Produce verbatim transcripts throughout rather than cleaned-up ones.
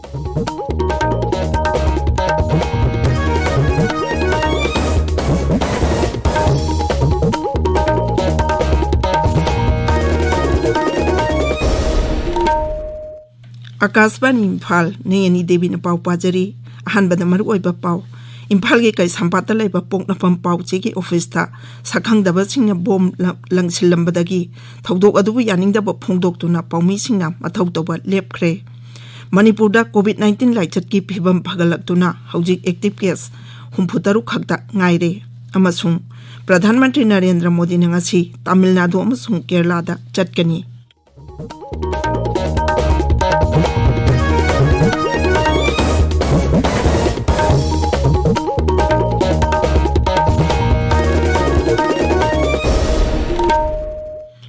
ꯑꯀꯥꯁꯕꯥꯅꯤ ꯏꯝꯐꯥꯜ, ꯅꯦꯅꯤ ꯗꯦꯕꯤꯅ ꯄꯥꯎ ꯄꯥꯖꯔꯤ꯫ ꯑꯍꯥꯟꯕꯗ ꯃꯔꯨꯑꯣꯏꯕ ꯄꯥꯎ꯫ ꯏꯝꯐꯥꯜꯒꯤ ꯀꯩꯁꯥꯝꯄꯥꯠꯇ ꯂꯩꯕ ꯄꯣꯛꯅꯐꯝ ꯄꯥꯎ ꯆꯦꯒꯤ ꯑꯣꯐꯤꯁꯇ ꯁꯛꯈꯪꯗꯕꯁꯤꯡꯅ ꯕꯣꯝ ꯂ-, ꯂꯪꯁꯤꯜꯂꯝꯕꯗꯒꯤ ꯊꯧꯗꯣꯛ ꯑꯗꯨꯕꯨ ꯌꯥꯅꯤꯡꯗꯕ ꯐꯣꯡꯗꯣꯛꯇꯨꯅ ꯄꯥꯎꯃꯤꯁꯤꯡꯅ ꯃꯊꯧ ꯇꯧꯕ ꯂꯦꯞꯈ꯭ꯔꯦ꯫ ꯃꯅꯤꯄꯨꯔꯗ COVID nineteen ꯂꯥꯏꯆꯠꯀꯤ ꯐꯤꯕꯝ ꯐꯒꯠꯂꯛꯇꯨꯅ ꯍꯧꯖꯤꯛ active case ꯍꯨꯝꯐꯨ ꯇꯔꯨꯛ ꯈꯛꯇ ꯉꯥꯏꯔꯦ꯫ ꯑꯃꯁꯨꯡ ꯄ꯭ꯔꯙꯥꯟ ꯃꯟꯇ꯭ꯔꯤ ꯅꯔꯦꯟꯗ꯭ꯔ ꯃꯣꯗꯤꯅ ꯉꯁꯤ ꯇꯥꯃꯤꯜ ꯅꯥꯗꯨ ꯑꯃꯁꯨꯡ ꯀꯦꯔꯂꯥꯗ ꯆꯠꯀꯅꯤ꯫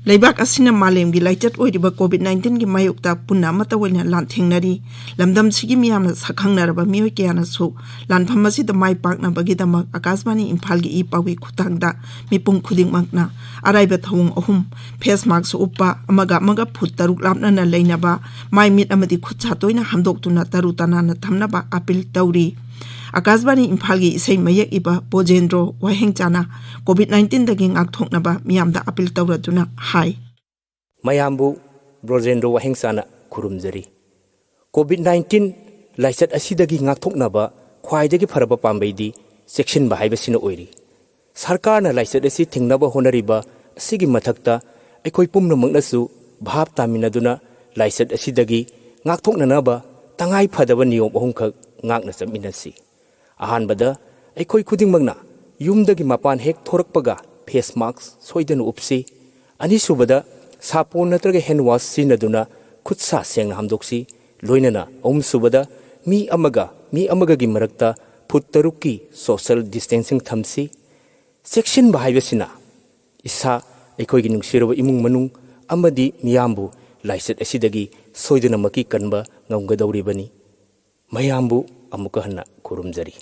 ꯂꯩꯕꯥꯛ ꯑꯁꯤꯅ ꯃꯥꯂꯦꯝꯒꯤ ꯂꯥꯏꯆꯠ ꯑꯣꯏꯔꯤꯕ COVID nineteen ꯒꯤ ꯃꯥꯌꯣꯛꯇ ꯄꯨꯟꯅ ꯑꯃꯠꯇ ꯑꯣꯏꯅ ꯂꯥꯟꯊꯦꯡꯅꯔꯤ꯫ ꯂꯝꯗꯝꯁꯤꯒꯤ ꯃꯤꯌꯥꯝꯅ ꯁꯛꯈꯪꯅꯔꯕ ꯃꯤꯑꯣꯏ ꯀꯌꯥꯅꯁꯨ ꯂꯥꯟꯐꯝ ꯑꯁꯤꯗ ꯃꯥꯏ ꯄꯥꯛꯅꯕꯒꯤꯗꯃꯛ ꯑꯀꯥꯁꯕꯥꯅꯤ ꯏꯝꯐꯥꯜꯒꯤ ꯏ ꯄꯥꯎꯒꯤ ꯈꯨꯠꯊꯥꯡꯗ ꯃꯤꯄꯨꯝ ꯈꯨꯗꯤꯡꯃꯛꯅ ꯑꯔꯥꯏꯕ ꯊꯧꯑꯣꯡ ꯑꯍꯨꯝ: face mask ꯎꯞꯄ, ꯑꯃꯒ ꯑꯃꯒ ꯐꯨꯠ ꯇꯔꯨꯛ ꯂꯥꯞꯅꯅ ꯂꯩꯅꯕ, ꯃꯥꯏ ꯃꯤꯠ ꯑꯃꯗꯤ ꯈꯨꯠ ꯁꯥ ꯇꯣꯏꯅ ꯍꯥꯝꯗꯣꯛꯇꯨꯅ ꯇꯔꯨ ꯇꯅꯥꯟꯅ ꯊꯝꯅꯕ ꯑꯥꯄꯤꯜ ꯇꯧꯔꯤ꯫ ꯑꯀꯥꯁꯕꯥꯅꯤ ꯏꯝꯐꯥꯜꯒꯤ ꯏꯁꯩ ꯃꯌꯦꯛ ꯏꯕ ꯕꯣꯖꯦꯟꯗ꯭ꯔꯣ ꯋꯥꯍꯦꯡꯆꯥꯅ COVID nineteen ꯗꯒꯤ ꯉꯥꯛꯊꯣꯛꯅꯕ ꯃꯤꯌꯥꯝꯗ ꯑꯥꯄꯤꯜ ꯇꯧꯔꯗꯨꯅ ꯍꯥꯏ꯫ ꯃꯌꯥꯝꯕꯨ ꯕ꯭ꯔꯣꯖꯦꯟꯗ꯭ꯔꯣ ꯋꯥꯍꯦꯡꯆꯥꯅ ꯈꯨꯔꯨꯝꯖꯔꯤ꯫ COVID nineteen ꯂꯥꯏꯆꯠ ꯑꯁꯤꯗꯒꯤ ꯉꯥꯛꯊꯣꯛꯅꯕ ꯈ꯭ꯋꯥꯏꯗꯒꯤ ꯐꯔꯕ ꯄꯥꯝꯕꯩꯗꯤ ꯆꯦꯛꯁꯤꯟꯕ ꯍꯥꯏꯕꯁꯤꯅ ꯑꯣꯏꯔꯤ꯫ ꯁꯔꯀꯥꯔꯅ ꯂꯥꯏꯆꯠ ꯑꯁꯤ ꯊꯤꯡꯅꯕ ꯍꯣꯠꯅꯔꯤꯕ ꯑꯁꯤꯒꯤ ꯃꯊꯛꯇ, ꯑꯩꯈꯣꯏ ꯄꯨꯝꯅꯃꯛꯅꯁꯨ ꯚꯥꯞ ꯇꯥꯃꯤꯟꯅꯗꯨꯅ ꯂꯥꯏꯆꯠ ꯑꯁꯤꯗꯒꯤ ꯉꯥꯛꯊꯣꯛꯅꯅꯕ ꯇꯉꯥꯏ ꯐꯗꯕ ꯅꯤꯌꯣꯝ ꯑꯍꯨꯝꯈꯛ ꯉꯥꯛꯅ ꯆꯠꯃꯤꯟꯅꯁꯤ꯫ ꯑꯍꯥꯟꯕꯗ, ꯑꯩꯈꯣꯏ ꯈꯨꯗꯤꯡꯃꯛꯅ ꯌꯨꯝꯗꯒꯤ ꯃꯄꯥꯟ ꯍꯦꯛ ꯊꯣꯔꯛꯄꯒ face mask ꯁꯣꯏꯗꯅ ꯎꯞꯁꯤ꯫ ꯑꯅꯤꯁꯨꯕꯗ, ꯁꯥꯄꯣꯟ ꯅꯠꯇ꯭ꯔꯒ hand wash ꯁꯤꯖꯤꯟꯅꯗꯨꯅ ꯈꯨꯠ ꯁꯥ ꯁꯦꯡꯅ ꯍꯥꯝꯗꯣꯛꯁꯤ꯫ ꯂꯣꯏꯅꯅ ꯑꯍꯨꯝꯁꯨꯕꯗ, ꯃꯤ ꯑꯃꯒ ꯃꯤ ꯑꯃꯒꯒꯤ ꯃꯔꯛꯇ ꯐꯨꯠ ꯇꯔꯨꯛꯀꯤ social distancing ꯊꯝꯁꯤ꯫ ꯆꯦꯛꯁꯤꯟꯕ ꯍꯥꯏꯕꯁꯤꯅ ꯏꯁꯥ, ꯑꯩꯈꯣꯏꯒꯤ ꯅꯨꯡꯁꯤꯔꯕ ꯏꯃꯨꯡ ꯃꯅꯨꯡ ꯑꯃꯗꯤ ꯃꯤꯌꯥꯝꯕꯨ ꯂꯥꯏꯆꯠ ꯑꯁꯤꯗꯒꯤ ꯁꯣꯏꯗꯅꯃꯛꯀꯤ ꯀꯟꯕ ꯉꯝꯒꯗꯧꯔꯤꯕꯅꯤ꯫ ꯃꯌꯥꯝꯕꯨ ꯑꯃꯨꯛꯀ ꯍꯟꯅ ꯈꯨꯔꯨꯝꯖꯔꯤ꯫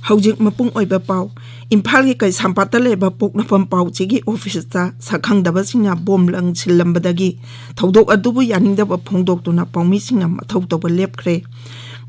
ꯍꯧꯖꯤꯛ ꯃꯄꯨꯡ ꯑꯣꯏꯕ ꯄꯥꯎ꯫ ꯏꯝꯐꯥꯜꯒꯤ ꯀꯩꯁꯥꯝꯄꯥꯠꯇ ꯂꯩꯕ ꯄꯣꯛꯅꯐꯝ ꯄꯥꯎ ꯆꯦꯒꯤ ꯑꯣꯐꯤꯁꯇ ꯁꯛꯈꯪꯗꯕꯁꯤꯡꯅ ꯕꯣꯝ ꯂꯪꯁꯤꯜꯂꯝꯕꯗꯒꯤ ꯊꯧꯗꯣꯛ ꯑꯗꯨꯕꯨ ꯌꯥꯅꯤꯡꯗꯕ ꯐꯣꯡꯗꯣꯛꯇꯨꯅ ꯄꯥꯎꯃꯤꯁꯤꯡꯅ ꯃꯊꯧ ꯇꯧꯕ ꯂꯦꯞꯈ꯭ꯔꯦ꯫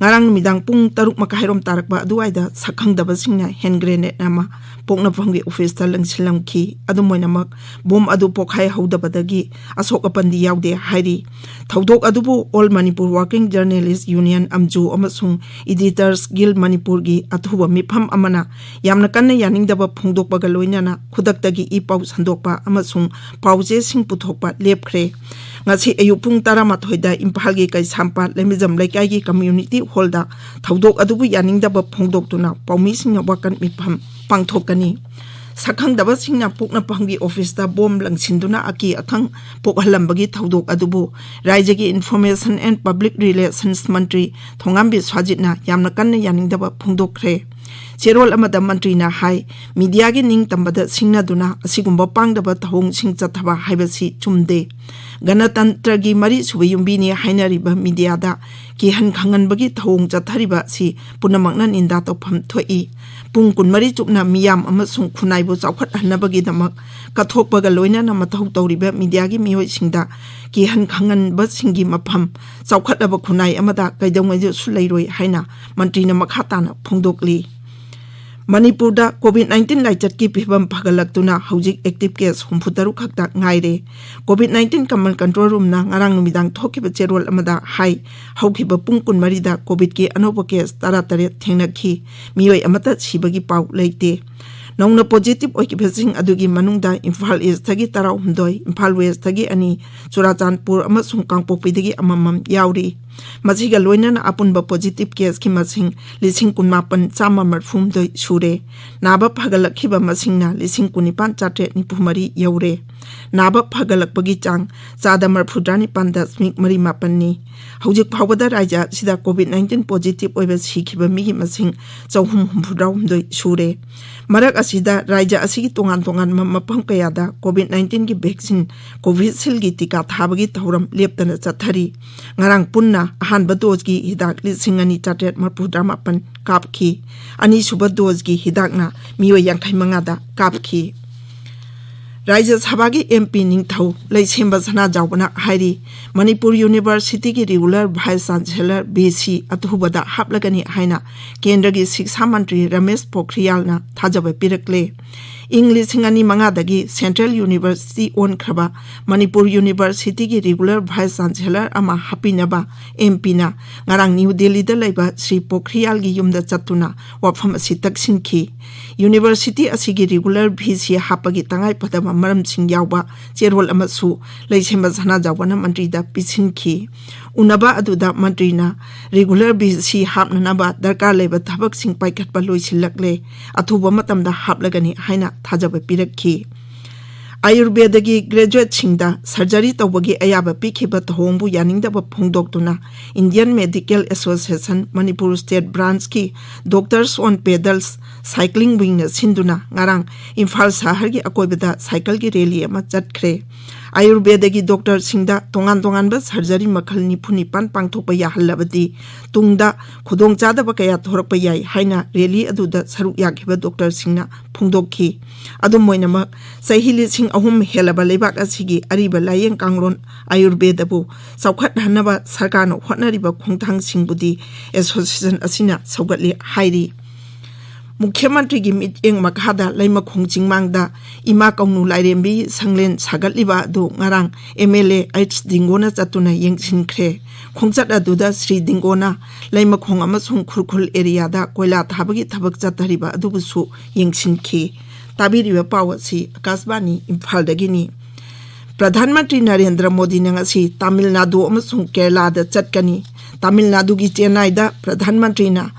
ꯉꯔꯥꯡ ꯅꯨꯃꯤꯗꯥꯡ ꯄꯨꯡ ꯇꯔꯨꯛ ꯃꯈꯥꯏꯔꯣꯝ ꯇꯥꯔꯛꯄ ꯑꯗꯨꯋꯥꯏꯗ ꯁꯛꯈꯪꯗꯕꯁꯤꯡꯅ ꯍꯦꯟ ꯒ꯭ꯔꯦꯅꯦꯗ ꯑꯃ ꯄꯣꯛꯅꯐꯝꯒꯤ ꯑꯣꯐꯤꯁꯇ ꯂꯪꯁꯤꯜꯂꯝꯈꯤ꯫ ꯑꯗꯨꯝ ꯑꯣꯏꯅꯃꯛ, ꯕꯣꯝ ꯑꯗꯨ ꯄꯣꯈꯥꯏ ꯍꯧꯗꯕꯗꯒꯤ ꯑꯁꯣꯛ ꯑꯄꯟꯗꯤ ꯌꯥꯎꯗꯦ ꯍꯥꯏꯔꯤ꯫ ꯊꯧꯗꯣꯛ ꯑꯗꯨꯕꯨ All Manipur Working Journalist Union, ꯑꯝꯖꯨ, ꯑꯃꯁꯨꯡ Editors Guild ꯃꯅꯤꯄꯨꯔꯒꯤ ꯑꯊꯨꯕ ꯃꯤꯐꯝ ꯑꯃꯅ ꯌꯥꯝꯅ ꯀꯟꯅ ꯌꯥꯅꯤꯡꯗꯕ ꯐꯣꯡꯗꯣꯛꯄꯒ ꯂꯣꯏꯅꯅ ꯈꯨꯗꯛꯇꯒꯤ ꯏ ꯄꯥꯎ ꯁꯟꯗꯣꯛꯄ ꯑꯃꯁꯨꯡ ꯄꯥꯎꯆꯦꯁꯤꯡ ꯄꯨꯊꯣꯛꯄ ꯂꯦꯞꯈ꯭ꯔꯦ꯫ ꯉꯁꯤ ꯑꯌꯨꯛ ꯄꯨꯡ ꯇꯔꯥꯃꯥꯊꯣꯏꯗ ꯏꯝꯐꯥꯜꯒꯤ ꯀꯩꯁꯥꯝꯄꯥꯠ ꯂꯩꯃꯖꯝ ꯂꯩꯀꯥꯏꯒꯤ ꯀꯝꯃ꯭ꯌꯨꯅꯤꯇꯤ ꯍꯣꯜꯗ ꯊꯧꯗꯣꯛ ꯑꯗꯨꯕꯨ ꯌꯥꯅꯤꯡꯗꯕ ꯐꯣꯡꯗꯣꯛꯇꯨꯅ ꯄꯥꯎꯃꯤꯁꯤꯡꯅ ꯋꯥꯀꯠ ꯃꯤꯐꯝ ꯄꯥꯡꯊꯣꯛꯀꯅꯤ꯫ ꯁꯛꯈꯪꯗꯕꯁꯤꯡꯅ ꯄꯣꯛꯅꯐꯝꯒꯤ ꯑꯣꯐꯤꯁꯇ ꯕꯣꯝ ꯂꯪꯁꯤꯟꯗꯨꯅ ꯑꯀꯤ ꯑꯈꯪ ꯄꯣꯛꯍꯜꯂꯝꯕꯒꯤ ꯊꯧꯗꯣꯛ ꯑꯗꯨꯕꯨ ꯔꯥꯏꯖ꯭ꯌꯒꯤ Information and Public Relations ꯃꯟꯇ꯭ꯔꯤ ꯊꯣꯉꯥꯝ ꯕꯤꯁ꯭ꯋꯥꯖꯤꯠꯅ ꯌꯥꯝꯅ ꯀꯟꯅ ꯌꯥꯅꯤꯡꯗꯕ ꯐꯣꯡꯗꯣꯛꯈ꯭ꯔꯦ꯫ ꯆꯦꯔꯣꯜ ꯑꯃꯗ ꯃꯟꯇ꯭ꯔꯤꯅ ꯍꯥꯏ, ꯃꯤꯗꯤꯌꯥꯒꯤ ꯅꯤꯡꯇꯝꯕꯗ ꯁꯤꯡꯅꯗꯨꯅ ꯑꯁꯤꯒꯨꯝꯕ ꯄꯥꯡꯗꯕ ꯊꯧꯑꯣꯡꯁꯤꯡ ꯆꯠꯊꯕ ꯍꯥꯏꯕꯁꯤ ꯆꯨꯝꯗꯦ꯫ ꯒꯅꯇꯟꯇ꯭ꯔꯒꯤ ꯃꯔꯤꯁꯨꯕ ꯌꯨꯝꯕꯤꯅꯤ ꯍꯥꯏꯅꯔꯤꯕ ꯃꯤꯗꯤꯌꯥꯗ ꯀꯤꯍꯟ ꯈꯪꯍꯟꯕꯒꯤ ꯊꯧꯑꯣꯡ ꯆꯠꯊꯔꯤꯕ ꯑꯁꯤ ꯄꯨꯝꯅꯃꯛꯅ ꯅꯤꯟꯗꯥ ꯇꯧꯐꯝ ꯊꯣꯛꯏ꯫ ꯄꯨꯡ ꯀꯨꯟꯃꯔꯤ ꯆꯨꯞꯅ ꯃꯤꯌꯥꯝ ꯑꯃꯁꯨꯡ ꯈꯨꯟꯅꯥꯏꯕꯨ ꯆꯥꯎꯈꯠꯍꯟꯅꯕꯒꯤꯗꯃꯛ ꯀꯠꯊꯣꯛꯄꯒ ꯂꯣꯏꯅꯅ ꯃꯊꯧ ꯇꯧꯔꯤꯕ ꯃꯤꯗꯤꯌꯥꯒꯤ ꯃꯤꯑꯣꯏꯁꯤꯡꯗ ꯀꯤꯍꯟ ꯈꯪꯍꯟꯕꯁꯤꯡꯒꯤ ꯃꯐꯝ ꯆꯥꯎꯈꯠꯂꯕ ꯈꯨꯟꯅꯥꯏ ꯑꯃꯗ ꯀꯩꯗꯧꯉꯩꯗꯁꯨ ꯂꯩꯔꯣꯏ ꯍꯥꯏꯅ ꯃꯟꯇ꯭ꯔꯤꯅ ꯃꯈꯥ ꯇꯥꯅ ꯐꯣꯡꯗꯣꯛꯂꯤ꯫ ꯃꯅꯤꯄꯨꯔꯗ COVID nineteen ꯂꯥꯏꯆꯠꯀꯤ ꯐꯤꯕꯝ ꯐꯒꯠꯂꯛꯇꯨꯅ ꯍꯧꯖꯤꯛ active case ꯍꯨꯝꯐꯨꯇꯔꯨꯛ ꯈꯛꯇ ꯉꯥꯏꯔꯦ꯫ COVID nineteen Command Control Roomꯅ ꯉꯔꯥꯡ ꯅꯨꯃꯤꯗꯥꯡ ꯊꯣꯛꯈꯤꯕ ꯆꯦꯔꯣꯜ ꯑꯃꯗ ꯍꯥꯏ, ꯍꯧꯈꯤꯕ ꯄꯨꯡ ꯀꯨꯟꯃꯔꯤꯗ COVIDꯀꯤ ꯑꯅꯧꯕ case ꯇꯔꯥꯇꯔꯦꯠ ꯊꯦꯡꯅꯈꯤ꯫ ꯃꯤꯑꯣꯏ ꯑꯃꯠꯇ ꯁꯤꯕꯒꯤ ꯄꯥꯎ ꯂꯩꯇꯦ꯫ ꯅꯧꯅ positive ꯑꯣꯏꯈꯤꯕꯁꯤꯡ ꯑꯗꯨꯒꯤ ꯃꯅꯨꯡꯗ ꯏꯝꯐꯥꯜ Eastꯇꯒꯤ ꯇꯔꯥꯍꯨꯝꯗꯣꯏ, ꯏꯝꯐꯥꯜ Westꯇꯒꯤ ꯑꯅꯤ, ꯆꯨꯔꯥꯆꯥꯟꯄꯨꯔ ꯑꯃꯁꯨꯡ ꯀꯥꯡꯄꯣꯛꯄꯤꯗꯒꯤ ꯑꯃꯃꯝ ꯌꯥꯎꯔꯤ꯫ ꯃꯁꯤꯒ ꯂꯣꯏꯅꯅ ꯑꯄꯨꯟꯕ positive caseꯀꯤ ꯃꯁꯤꯡ ꯂꯤꯁꯤꯡ ꯀꯨꯟꯃꯥꯄꯟ ꯆꯥꯝꯃ ꯃꯔꯤꯐꯨꯍꯨꯝꯗꯣꯏ ꯁꯨꯔꯦ꯫ ꯅꯥꯕ ꯐꯒꯠꯂꯛꯈꯤꯕ ꯃꯁꯤꯡꯅ ꯂꯤꯁꯤꯡ ꯀꯨꯟꯅꯤꯄꯥꯟ ꯆꯥꯇ꯭ꯔꯦꯠ ꯅꯤꯐꯨ ꯃꯔꯤ ꯌꯧꯔꯦ꯫ ꯅꯥꯕ ꯐꯒꯠꯂꯛꯄꯒꯤ ꯆꯥꯡ ꯆꯥꯗ ꯃꯔꯤꯐꯨꯇꯔꯥꯅꯤꯄꯥꯟ ꯗꯁꯃꯤꯛ ꯃꯔꯤ ꯃꯥꯄꯟꯅꯤ꯫ ꯍꯧꯖꯤꯛ ꯐꯥꯎꯕꯗ ꯔꯥꯖ꯭ꯌ ꯑꯁꯤꯗ COVID nineteen positive ꯑꯣꯏꯕ ꯁꯤꯈꯤꯕ ꯃꯤꯒꯤ ꯃꯁꯤꯡ ꯆꯍꯨꯝ ꯍꯨꯝꯐꯨꯇꯔꯥꯍꯨꯝꯗꯣꯏ ꯁꯨꯔꯦ꯫ ꯃꯔꯛ ꯑꯁꯤꯗ ꯔꯥꯖ꯭ꯌ ꯑꯁꯤꯒꯤ ꯇꯣꯉꯥꯟ ꯇꯣꯉꯥꯟꯕ ꯃꯐꯝ ꯀꯌꯥꯗ COVID nineteenꯒꯤ vaccine Covisshieldꯒꯤ ꯇꯤꯀꯥ ꯊꯥꯕꯒꯤ ꯊꯧꯔꯝ ꯂꯦꯞꯇꯅ ꯆꯠꯊꯔꯤ꯫ ꯉꯔꯥꯡ ꯄꯨꯟꯅ ꯑꯍꯥꯟꯕ doseꯀꯤ ꯍꯤꯗꯥꯛ ꯂꯤꯁꯤꯡ ꯑꯅꯤ ꯆꯥꯇ꯭ꯔꯦꯠ ꯃꯔꯤꯐꯨꯇꯔꯥꯃꯥꯄꯟ ꯀꯥꯞꯈꯤ꯫ ꯑꯅꯤꯁꯨꯕ doseꯀꯤ ꯍꯤꯗꯥꯛꯅ ꯃꯤꯑꯣꯏ ꯌꯥꯡꯈꯩ ꯃꯉꯥꯗ ꯀꯥꯞꯈꯤ꯫ ꯔꯥꯖ꯭ꯌ ꯁꯚꯥꯒꯤ MP ꯅꯤꯡꯊꯧ ꯂꯩꯁꯦꯝꯕ ꯁꯅꯥꯖꯥꯎꯕꯅ ꯍꯥꯏꯔꯤ, Manipur Universityꯒꯤ regular Vice Chancellor VC ꯑꯊꯨꯕꯗ ꯍꯥꯞꯂꯒꯅꯤ ꯍꯥꯏꯅ ꯀꯦꯟꯗ꯭ꯔꯒꯤ ꯁꯤꯛꯁꯥ ꯃꯟꯇ꯭ꯔꯤ ꯔꯃꯦꯁ ꯄꯣꯈ꯭ꯔꯤꯌꯥꯜꯅ ꯊꯥꯖꯕ ꯄꯤꯔꯛꯂꯦ꯫ ꯏꯪ ꯂꯤꯁꯤꯡ ꯑꯅꯤ ꯃꯉꯥꯗꯒꯤ Central University ꯑꯣꯟꯈ꯭ꯔꯕ Manipur Universityꯒꯤ regular Vice Chancellor ꯑꯃ ꯍꯥꯞꯄꯤꯅꯕ MPꯅ ꯉꯔꯥꯡ ꯅ꯭ꯌꯨ ꯗꯦꯜꯂꯤꯗ ꯂꯩꯕ ꯁ꯭ꯔꯤ ꯄꯣꯈ꯭ꯔꯤꯌꯥꯜꯒꯤ ꯌꯨꯝꯗ ꯆꯠꯇꯨꯅ ꯋꯥꯐꯝ ꯑꯁꯤ ꯇꯛꯁꯤꯟꯈꯤ꯫ University ꯑꯁꯤꯒꯤ regular VC ꯍꯥꯞꯄꯒꯤ ꯇꯉꯥꯏꯐꯗꯕ ꯃꯔꯝꯁꯤꯡ ꯌꯥꯎꯕ ꯆꯦꯔꯣꯜ ꯑꯃꯁꯨ ꯂꯩꯁꯦꯝꯕ ꯁꯅꯥꯖꯥꯎꯕꯅ ꯃꯟꯇ꯭ꯔꯤꯗ ꯄꯤꯁꯤꯟꯈꯤ꯫ ꯎꯅꯕ ꯑꯗꯨꯗ ꯃꯟꯇ꯭ꯔꯤꯅ regular VC ꯍꯥꯞꯅꯅꯕ ꯗꯔꯀꯥꯔ ꯂꯩꯕ ꯊꯕꯛꯁꯤꯡ ꯄꯥꯏꯈꯠꯄ ꯂꯣꯏꯁꯤꯜꯂꯛꯂꯦ, ꯑꯊꯨꯕ ꯃꯇꯝꯗ ꯍꯥꯞꯂꯒꯅꯤ ꯍꯥꯏꯅ ꯊꯥꯖꯕ ꯄꯤꯔꯛꯈꯤ꯫ ꯑꯌꯨꯔꯕꯦꯗꯒꯤ graduateꯁꯤꯡꯗ surgery ꯇꯧꯕꯒꯤ ꯑꯌꯥꯕ ꯄꯤꯈꯤꯕ ꯊꯧꯑꯣꯡꯕꯨ ꯌꯥꯅꯤꯡꯗꯕ ꯐꯣꯡꯗꯣꯛꯇꯨꯅ Indian Medical Association Manipur State Branchꯀꯤ Doctors on Pedals Cycling Wingꯅ ꯁꯤꯟꯗꯨꯅ ꯉꯔꯥꯡ ꯏꯝꯐꯥꯜ ꯁꯍꯔꯒꯤ ꯑꯀꯣꯏꯕꯗ cycleꯒꯤ rally ꯑꯃ ꯆꯠꯈ꯭ꯔꯦ꯫ ꯑꯌꯨꯔꯕꯦꯗꯒꯤ doctorꯁꯤꯡꯗ ꯇꯣꯉꯥꯟ ꯇꯣꯉꯥꯟꯕ surgery ꯃꯈꯜ ꯅꯤꯐꯨ ꯅꯤꯄꯥꯟ ꯄꯥꯡꯊꯣꯛꯄ ꯌꯥꯍꯜꯂꯕꯗꯤ ꯇꯨꯡꯗ ꯈꯨꯗꯣꯡꯆꯥꯗꯕ ꯀꯌꯥ ꯊꯣꯔꯛꯄ ꯌꯥꯏ ꯍꯥꯏꯅ rally ꯑꯗꯨꯗ ꯁꯔꯨꯛ ꯌꯥꯈꯤꯕ doctorꯁꯤꯡꯅ ꯐꯣꯡꯗꯣꯛꯈꯤ꯫ ꯑꯗꯨꯝ ꯑꯣꯏꯅꯃꯛ, ꯆꯍꯤ ꯂꯤꯁꯤꯡ ꯑꯍꯨꯝ ꯍꯦꯜꯂꯕ ꯂꯩꯕꯥꯛ ꯑꯁꯤꯒꯤ ꯑꯔꯤꯕ ꯂꯥꯏꯌꯦꯡ ꯀꯥꯡꯂꯣꯟ ꯑꯌꯨꯔꯕꯦꯗꯕꯨ ꯆꯥꯎꯈꯠꯍꯟꯅꯕ ꯁꯔꯀꯥꯔꯅ ꯍꯣꯠꯅꯔꯤꯕ ꯈꯣꯡꯊꯥꯡꯁꯤꯡꯕꯨꯗꯤ association ꯑꯁꯤꯅ ꯁꯧꯒꯠꯂꯤ ꯍꯥꯏꯔꯤ꯫ ꯃꯨꯈ꯭ꯌ ꯃꯟꯇ꯭ꯔꯤꯒꯤ ꯃꯤꯠꯌꯦꯡ ꯃꯈꯥꯗ ꯂꯩꯃꯈꯣꯡ ꯆꯤꯡꯃꯥꯡꯗ ꯏꯃꯥ ꯀꯧꯅꯨ ꯂꯥꯏꯔꯦꯝꯕꯤ ꯁꯪꯂꯦꯟ ꯁꯥꯒꯠꯂꯤꯕ ꯑꯗꯨ ꯉꯔꯥꯡ MLA ꯑꯩꯆ ꯗꯤꯡꯒꯣꯅ ꯆꯠꯇꯨꯅ ꯌꯦꯡꯁꯤꯟꯈ꯭ꯔꯦ꯫ ꯈꯣꯡꯆꯠ ꯑꯗꯨꯗ ꯁ꯭ꯔꯤ ꯗꯤꯡꯒꯣꯅ ꯂꯩꯃꯈꯣꯡ ꯑꯃꯁꯨꯡ ꯈꯨꯔꯈꯨꯜ areaꯗ ꯀꯣꯏꯂꯥ ꯊꯥꯕꯒꯤ ꯊꯕꯛ ꯆꯠꯊꯔꯤꯕ ꯑꯗꯨꯕꯨꯁꯨ ꯌꯦꯡꯁꯤꯟꯈꯤ꯫ ꯇꯥꯕꯤꯔꯤꯕ ꯄꯥꯎ ꯑꯁꯤ ꯑꯀꯥꯁꯕꯥꯅꯤ ꯏꯝꯐꯥꯜꯗꯒꯤꯅꯤ꯫ ꯄ꯭ꯔꯙꯥꯟ ꯃꯟꯇ꯭ꯔꯤ ꯅꯔꯦꯟꯗ꯭ꯔ ꯃꯣꯗꯤꯅ ꯉꯁꯤ ꯇꯥꯃꯤꯜ ꯅꯥꯗꯨ ꯑꯃꯁꯨꯡ ꯀꯦꯔꯂꯥꯗ ꯆꯠꯀꯅꯤ꯫ ꯇꯥꯃꯤꯜ ꯅꯥꯗꯨꯒꯤ ꯆꯦꯟꯅꯥꯏꯗ ꯄ꯭ꯔꯙꯥꯟ ꯃꯟꯇ꯭ꯔꯤꯅ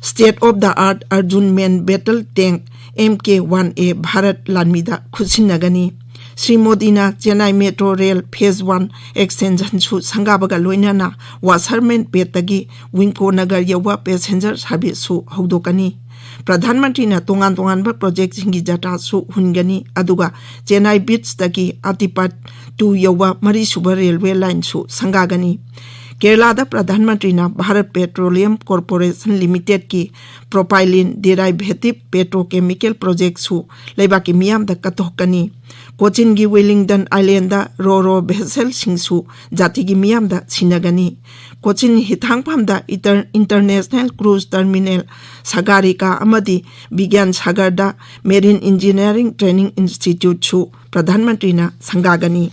state of the art Arjun Man battle tank MK one A Bharat ꯂꯥꯟꯃꯤꯗ ꯈꯨꯠꯁꯤꯟꯅꯒꯅꯤ꯫ Shri ꯃꯣꯗꯤꯅ Chennai metro rail phase one extensionꯁꯨ ꯁꯪꯒꯥꯕꯒ ꯂꯣꯏꯅꯅ Wassermanpetꯇꯒꯤ ꯋꯤꯡꯀꯣ ꯅꯒꯔ ꯌꯧꯕ passenger serviceꯁꯨ ꯍꯧꯗꯣꯛꯀꯅꯤ꯫ ꯄ꯭ꯔꯙꯥꯟ ꯃꯟꯇ꯭ꯔꯤꯅ ꯇꯣꯉꯥꯟ ꯇꯣꯉꯥꯟꯕ ꯄ꯭ꯔꯣꯖꯦꯛꯁꯤꯡꯒꯤ ꯖꯇ꯭ꯔꯥꯁꯨ ꯍꯨꯟꯒꯅꯤ, ꯑꯗꯨꯒ ꯆꯦꯟꯅꯥꯏ ꯕꯤꯠꯁꯇꯒꯤ ꯑꯇꯤꯄꯥꯠ ꯇꯨ ꯌꯧꯕ ꯃꯔꯤꯁꯨꯕ ꯔꯦꯜꯋꯦ ꯂꯥꯏꯟꯁꯨ ꯁꯪꯒꯥꯒꯅꯤ꯫ ꯀꯦꯔꯂꯥꯗ ꯄ꯭ꯔꯙꯥꯟ ꯃꯟꯇ꯭ꯔꯤꯅ ꯚꯥꯔꯠ ꯄꯦꯇ꯭ꯔꯣꯂꯤꯌꯝ ꯀꯣꯔꯄꯣꯔꯦꯁꯟ ꯂꯤꯃꯤꯇꯦꯗꯀꯤ ꯄ꯭ꯔꯣꯄꯥꯏꯂꯤꯟ ꯗꯤꯔꯥꯏꯚꯦꯇꯤꯚ ꯄꯦꯇ꯭ꯔꯣꯀꯦꯃꯤꯀꯦꯜ ꯄ꯭ꯔꯣꯖꯦꯛꯁꯨ ꯂꯩꯕꯥꯛꯀꯤ ꯃꯤꯌꯥꯝꯗ ꯀꯠꯊꯣꯛꯀꯅꯤ꯫ ꯀꯣꯆꯤꯟꯒꯤ ꯋꯤꯂꯤꯡꯗꯟ ꯑꯥꯏꯂꯦꯟꯗ ꯔꯣ ꯔꯣ ꯚꯦꯁꯦꯜꯁꯤꯡꯁꯨ ꯖꯥꯇꯤꯒꯤ ꯃꯤꯌꯥꯝꯗ ꯁꯤꯟꯅꯒꯅꯤ꯫ ꯀꯣꯆꯤꯟ ꯍꯤꯊꯥꯡꯐꯝꯗ ꯏꯇꯔ-, ꯏꯟꯇꯔꯅꯦꯁꯅꯦꯜ ꯀ꯭ꯔꯨꯖ ꯇꯔꯃꯤꯅꯦꯜ, ꯁꯥꯒꯥꯔꯤꯀꯥ ꯑꯃꯗꯤ ꯕꯤꯒ꯭ꯌꯥꯟ ꯁꯥꯒꯔꯗ ꯃꯦꯔꯤꯟ ꯏꯟꯖꯤꯅꯤꯌꯥꯔꯤꯡ ꯇ꯭ꯔꯦꯅꯤꯡ ꯏꯟꯁꯇꯤꯇ꯭ꯌꯨꯠꯁꯨ ꯄ꯭ꯔꯙꯥꯟ ꯃꯟꯇ꯭ꯔꯤꯅ ꯁꯪꯒꯥꯒꯅꯤ꯫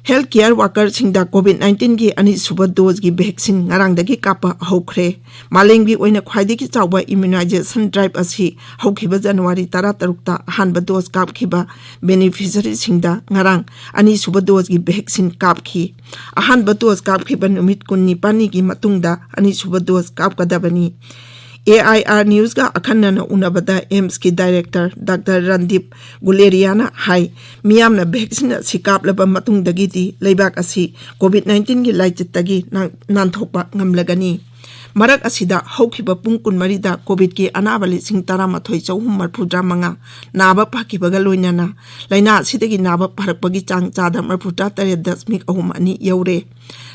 ꯍꯦꯜꯊ ꯀꯤꯌꯔ ꯋꯥꯀꯔꯁꯤꯡꯗ ꯀꯣꯚꯤꯗ ꯅꯥꯏꯟꯇꯤꯟꯒꯤ ꯑꯅꯤꯁꯨꯕ ꯗꯣꯖꯒꯤ ꯚꯦꯛꯁꯤꯟ ꯉꯔꯥꯡꯗꯒꯤ ꯀꯥꯞꯄ ꯍꯧꯈ꯭ꯔꯦ꯫ ꯃꯥꯂꯦꯝꯒꯤ ꯑꯣꯏꯅ ꯈ꯭ꯋꯥꯏꯗꯒꯤ ꯆꯥꯎꯕ ꯏꯝꯌꯨꯅꯥꯏꯖꯦꯁꯟ ꯗ꯭ꯔꯥꯏꯚ ꯑꯁꯤ ꯍꯧꯈꯤꯕ ꯖꯅꯋꯥꯔꯤ ꯇꯔꯥꯇꯔꯨꯛꯇ ꯑꯍꯥꯟꯕ ꯗꯣꯖ ꯀꯥꯞꯈꯤꯕ ꯕꯦꯅꯤꯐꯤꯁꯔꯤꯁꯤꯡꯗ ꯉꯔꯥꯡ ꯑꯅꯤꯁꯨꯕ ꯗꯣꯖꯒꯤ ꯚꯦꯛꯁꯤꯟ ꯀꯥꯞꯈꯤ꯫ ꯑꯍꯥꯟꯕ ꯗꯣꯖ ꯀꯥꯞꯈꯤꯕ ꯅꯨꯃꯤꯠ ꯀꯨꯟꯅꯤꯄꯥꯟꯅꯤꯒꯤ ꯃꯇꯨꯡꯗ ꯑꯅꯤꯁꯨꯕ ꯗꯣꯖ ꯀꯥꯞꯀꯗꯕꯅꯤ꯫ ꯑꯦ ꯑꯥꯏ ꯑꯥꯔ ꯅ꯭ꯌꯨꯁꯀ ꯑꯈꯟꯅꯅ ꯎꯅꯕꯗ ꯑꯦꯝꯁꯀꯤ ꯗꯥꯏꯔꯦꯛꯇꯔ ꯗꯥꯛꯇꯔ ꯔꯟꯗꯤꯞ ꯒꯨꯂꯦꯔꯤꯌꯥꯅ ꯍꯥꯏ, ꯃꯤꯌꯥꯝꯅ ꯚꯦꯛꯁꯤꯟ ꯑꯁꯤ ꯀꯥꯞꯂꯕ ꯃꯇꯨꯡꯗꯒꯤꯗꯤ ꯂꯩꯕꯥꯛ ꯑꯁꯤ ꯀꯣꯚꯤꯗ ꯅꯥꯏꯟꯇꯤꯟꯒꯤ ꯂꯥꯏꯆꯠꯇꯒꯤ ꯅꯥ-, ꯅꯥꯟꯊꯣꯛꯄ ꯉꯝꯂꯒꯅꯤ꯫ ꯃꯔꯛ ꯑꯁꯤꯗ ꯍꯧꯈꯤꯕ ꯄꯨꯡ ꯀꯨꯟꯃꯔꯤꯗ ꯀꯣꯚꯤꯗꯀꯤ ꯑꯅꯥꯕ ꯂꯤꯁꯤꯡ ꯇꯔꯥꯃꯥꯊꯣꯏ ꯆꯍꯨꯝ ꯃꯔꯤꯐꯨꯇꯔꯥ ꯃꯉꯥ ꯅꯥꯕ ꯐꯈꯤꯕꯒ ꯂꯣꯏꯅꯅ ꯂꯥꯏꯅꯥ ꯑꯁꯤꯗꯒꯤ ꯅꯥꯕ ꯐꯔꯛꯄꯒꯤ ꯆꯥꯡ ꯆꯥꯗ ꯃꯔꯤꯐꯨꯇꯔꯥ ꯇꯔꯦꯠ ꯗꯁꯃꯤꯛ ꯑꯍꯨꯝ ꯑꯅꯤ ꯌꯧꯔꯦ꯫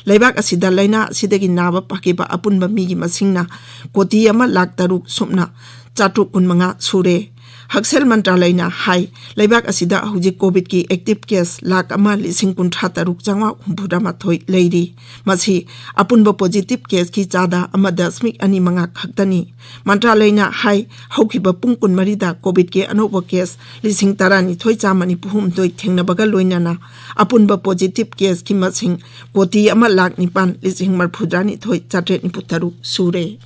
ꯂꯩꯕꯥꯛ ꯑꯁꯤꯗ ꯂꯥꯏꯅꯥ ꯑꯁꯤꯗꯒꯤ ꯅꯥꯕ ꯐꯈꯤꯕ ꯑꯄꯨꯟꯕ ꯃꯤꯒꯤ ꯃꯁꯤꯡꯅ ꯀꯣꯇꯤ ꯑꯃ ꯂꯥꯈ ꯇꯔꯨꯛ ꯁꯨꯞꯅ ꯆꯥꯇ꯭ꯔꯨꯛ ꯀꯨꯟꯃꯉꯥ ꯁꯨꯔꯦ꯫ ꯍꯛꯁꯦꯜ ꯃꯟꯇ꯭ꯔꯥꯂꯌꯅ ꯍꯥꯏ, ꯂꯩꯕꯥꯛ ꯑꯁꯤꯗ ꯍꯧꯖꯤꯛ ꯀꯣꯚꯤꯗꯀꯤ ꯑꯦꯛꯇꯤꯚ ꯀꯦꯁ ꯂꯥꯈ ꯑꯃ ꯂꯤꯁꯤꯡ ꯀꯨꯟꯊ꯭ꯔꯥ ꯇꯔꯨꯛ ꯆꯥꯝꯃꯉꯥ ꯍꯨꯝꯐꯨꯇꯔꯥ ꯃꯥꯊꯣꯏ ꯂꯩꯔꯤ꯫ ꯃꯁꯤ ꯑꯄꯨꯟꯕ ꯄꯣꯖꯤꯇꯤꯚ ꯀꯦꯁꯀꯤ ꯆꯥꯗ ꯑꯃ ꯗꯁꯃꯤꯛ ꯑꯅꯤ ꯃꯉꯥ ꯈꯛꯇꯅꯤ꯫ ꯃꯟꯇ꯭ꯔꯥꯂꯌꯅ ꯍꯥꯏ, ꯍꯧꯈꯤꯕ ꯄꯨꯡ ꯀꯨꯟꯃꯔꯤꯗ ꯀꯣꯚꯤꯗꯀꯤ ꯑꯅꯧꯕ ꯀꯦꯁ ꯂꯤꯁꯤꯡ ꯇꯔꯥꯅꯤꯊꯣꯏ ꯆꯥꯝꯃ ꯅꯤꯐꯨ ꯍꯨꯝꯗꯣꯏ ꯊꯦꯡꯅꯕꯒ ꯂꯣꯏꯅꯅ ꯑꯄꯨꯟꯕ ꯄꯣꯖꯤꯇꯤꯚ ꯀꯦꯁꯀꯤ ꯃꯁꯤꯡ ꯀꯣꯇꯤ ꯑꯃ ꯂꯥꯈ ꯅꯤꯄꯥꯟ ꯂꯤꯁꯤꯡ ꯃꯔꯤꯐꯨꯇꯔꯥꯅꯤꯊꯣꯏ ꯆꯥꯇ꯭ꯔꯦꯠ ꯅꯤꯐꯨ ꯇꯔꯨꯛ ꯁꯨꯔꯦ꯫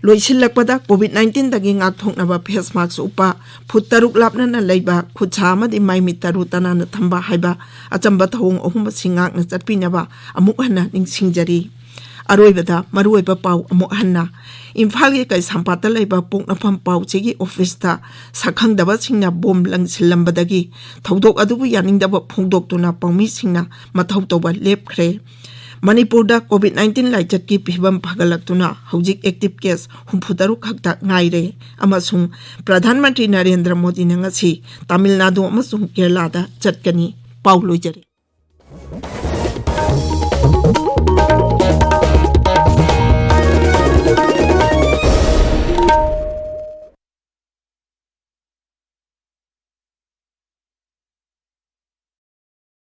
ꯂꯣꯏꯁꯤꯜꯂꯛꯄꯗ, ꯀꯣꯚꯤꯗ ꯅꯥꯏꯟꯇꯤꯟꯗꯒꯤ ꯉꯥꯛꯊꯣꯛꯅꯕ ꯐꯦꯁ ꯃꯥꯛꯁ ꯎꯞꯄ, ꯐꯨꯠ ꯇꯔꯨꯛ ꯂꯥꯞꯅꯅ ꯂꯩꯕ, ꯈꯨꯠꯁꯥ ꯑꯃꯗꯤ ꯃꯥꯏ ꯃꯤꯠ ꯇꯔꯨ ꯇꯅꯥꯟꯅ ꯊꯝꯕ ꯍꯥꯏꯕ ꯑꯆꯝꯕ ꯊꯧꯑꯣꯡ ꯑꯍꯨꯝ ꯑꯁꯤ ꯉꯥꯛꯅ ꯆꯠꯄꯤꯅꯕ ꯑꯃꯨꯛ ꯍꯟꯅ ꯅꯤꯡꯁꯤꯡꯖꯔꯤ꯫ ꯑꯔꯣꯏꯕꯗ ꯃꯔꯨꯑꯣꯏꯕ ꯄꯥꯎ ꯑꯃꯨꯛ ꯍꯟꯅ꯫ ꯏꯝꯐꯥꯜꯒꯤ ꯀꯩꯁꯥꯝꯄꯥꯠꯇ ꯂꯩꯕ ꯄꯣꯛꯅꯐꯝ ꯄꯥꯎꯆꯦꯒꯤ ꯑꯣꯐꯤꯁꯇ ꯁꯛꯈꯪꯗꯕꯁꯤꯡꯅ ꯕꯣꯝ ꯂꯪꯁꯤꯜꯂꯝꯕꯗꯒꯤ ꯊꯧꯗꯣꯛ ꯑꯗꯨꯕꯨ ꯌꯥꯅꯤꯡꯗꯕ ꯐꯣꯡꯗꯣꯛꯇꯨꯅ ꯄꯥꯎꯃꯤꯁꯤꯡꯅ ꯃꯊꯧ ꯇꯧꯕ ꯂꯦꯞꯈ꯭ꯔꯦ꯫ ꯃꯅꯤꯄꯨꯔꯗ ꯀꯣꯚꯤꯗ ꯅꯥꯏꯟꯇꯤꯟ ꯂꯥꯏꯆꯠꯀꯤ ꯐꯤꯕꯝ ꯐꯒꯠꯂꯛꯇꯨꯅ ꯍꯧꯖꯤꯛ ꯑꯦꯛꯇꯤꯚ ꯀꯦꯁ ꯍꯨꯝꯐꯨ ꯇꯔꯨꯛ ꯈꯛꯇ ꯉꯥꯏꯔꯦ ꯑꯃꯁꯨꯡ ꯄ꯭ꯔꯙꯥꯟ ꯃꯟꯇ꯭ꯔꯤ ꯅꯔꯦꯟꯗ꯭ꯔ ꯃꯣꯗꯤꯅ ꯉꯁꯤ ꯇꯥꯃꯤꯜ ꯅꯥꯗꯨ ꯑꯃꯁꯨꯡ ꯀꯦꯔꯂꯥꯗ ꯆꯠꯀꯅꯤ꯫ ꯄꯥꯎ ꯂꯣꯏꯖꯔꯦ꯫